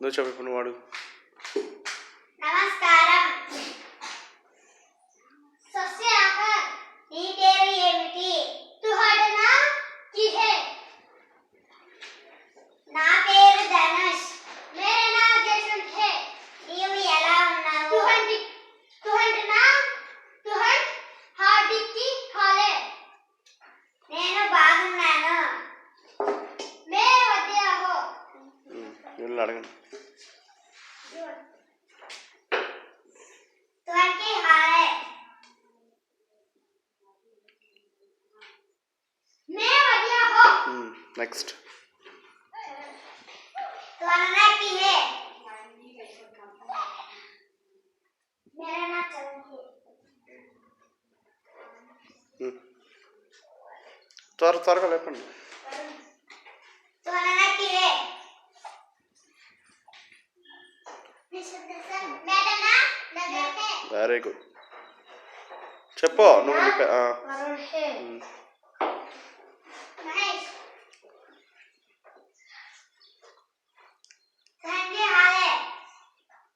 నువ్వు చెప్పు ఇప్పుడు, నువ్వు అడుగు. నమస్కారం. सत श्री अकाल. నీ పేరు ఏమిటి? తుహాడ నామ్ की है? నా పేరు ధనుష్. మేరా నామ్ జయవంత్ హై. నీవు ఎలా ఉన్నావు? తుహండి తుహండ్ నామ్ తుహండ్ హార్దిక్ కి హాలే. నేను బాగున్నాను. మే వదియా హో. వీళ్ళు అడగండి. తుహండ్ కి హాలే. మే వదియా హో. నెక్స్ట్. तुहना की है? मेरा नाम चरण है. త్వర త్వరగా లేపండి. तुहना की है? मेरा नाम नगर है. Very good. చెప్పు నువ్వు నీ वरुण है. ఉమ్.